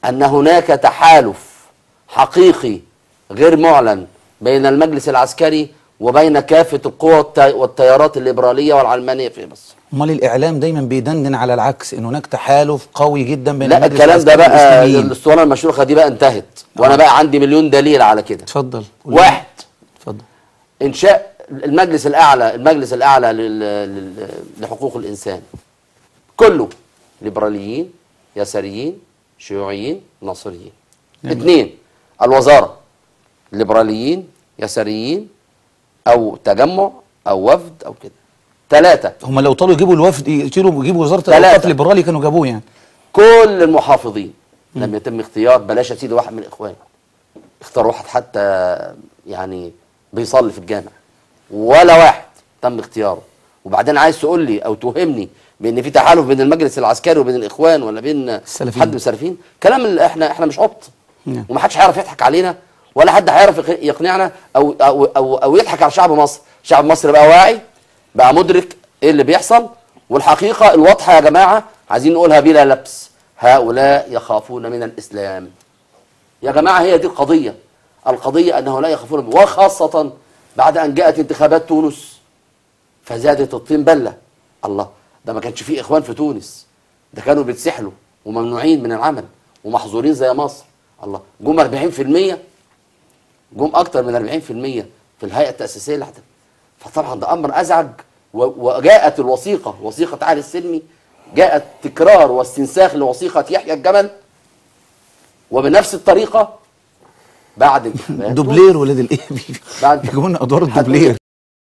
ان هناك تحالف حقيقي غير معلن بين المجلس العسكري وبين كافة القوى والتيارات الليبرالية والعلمانية في مصر. امال الإعلام دايما بيدندن على العكس، إن هناك تحالف قوي جدا بين لا المجلس الكلام ده العسكري بقى والإسلاميين. الاسطوانة المشروخة دي بقى انتهت، وأنا بقى عندي مليون دليل على كده. اتفضل. واحد، اتفضل. إنشاء المجلس الأعلى، المجلس الأعلى لحقوق الإنسان كله ليبراليين، يساريين، شيوعيين، ناصريين. اثنين، الوزارة ليبراليين، يساريين، أو تجمع أو وفد أو كده. ثلاثة، هم لو طالوا يجيبوا الوفد، يشيلوا يجيبوا وزارة الأوقاف الليبرالي كانوا جابوه يعني. كل المحافظين لم يتم اختيار، بلاش يا سيدي واحد من الإخوان، اختار واحد حتى يعني بيصلي في الجامع، ولا واحد تم اختياره. وبعدين عايز تقول لي أو توهمني بأن في تحالف بين المجلس العسكري وبين الإخوان ولا بين حد من السلفيين؟ كلام احنا مش عبط، ومحدش هيعرف يضحك علينا، ولا حد هيعرف يقنعنا أو أو أو أو يضحك على شعب مصر. شعب مصر بقى واعي، بقى مدرك ايه اللي بيحصل، والحقيقة الواضحة يا جماعة عايزين نقولها بلا لبس، هؤلاء يخافون من الإسلام. يا جماعة هي دي القضية، القضية أن هؤلاء يخافون، وخاصة بعد أن جاءت انتخابات تونس فزادت الطين بلة. الله، ده ما كانش فيه إخوان في تونس، ده كانوا بيتسحلوا وممنوعين من العمل ومحظورين زي مصر. الله، جم 40%، جم أكتر من 40% في الهيئة التأسيسية اللي فطبعا ده أمر أزعج. وجاءت الوثيقة، وثيقة عهد السلمي، جاءت تكرار واستنساخ لوثيقة يحيى الجمل، وبنفس الطريقة بعد دوبلير ولاد الايه بيجيبوا لنا ادوار الدوبلير.